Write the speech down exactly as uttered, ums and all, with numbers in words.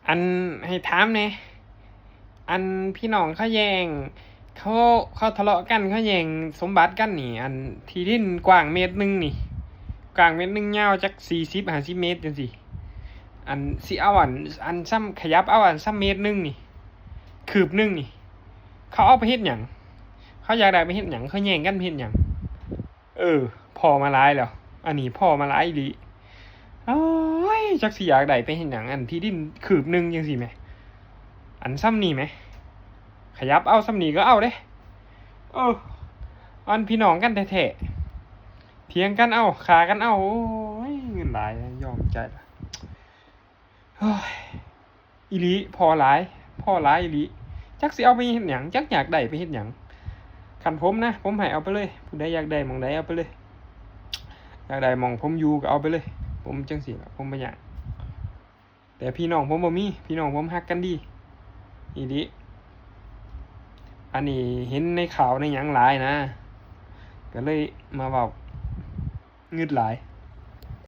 อันให้ถามแหน่ อันพี่น้องเขาแย่ง เขา เขาทะเลาะกัน เขาแย่งสมบัติกันนี่ อันที่ดินกว้างเมตรหนึ่งนี่ กว้างเมตรหนึ่ง ยาวจักสี่สิบห้าสิบเมตรจังซี้ อันสิเอาอัน อันซ้ำขยับเอาอันซ้ำเมตรหนึ่งนี่ คืบหนึ่งนี่ เขาเอาไปเฮ็ดหยัง เขาอยากได้ไปเฮ็ดหยัง เขาแย่งกันไปเฮ็ดหยัง เออ พ้อมาหลายแล้ว อันนี้พ้อมาหลายอีหลี โอ้ย จักสิอยากได้ไปเฮ็ดหยัง อันที่ดินคืบหนึ่งจังซี้แหม อันซ้ำนี่แหม ขยับเอาซ้ำนี่ก็เอาเด้ เออ อันพี่น้องกันแท้ๆ เถียงกันเอา ฆ่ากันเอา โอ้ย เงินหลาย ยอมใจละ โอ้ย อีหลี พ้อหลาย พ้อหลายอีหลี จักสิเอาไปเฮ็ดหยัง จักอยากได้ไปเฮ็ดหยัง คันผมนะ ผมให้เอาไปเลย ผู้ใดอยากได้หม่องใดเอาไปเลย อยากได้หม่องผมอยู่ก็เอาไปเลย ผมจังซี้ล่ะ ผมบ่ยาก แต่พี่น้องผมบ่มี พี่น้องผมฮักกันดี อีหลี อันนี้เห็นในข่าวในหยังหลายนะ ก็เลยมาเว้า งึดหลาย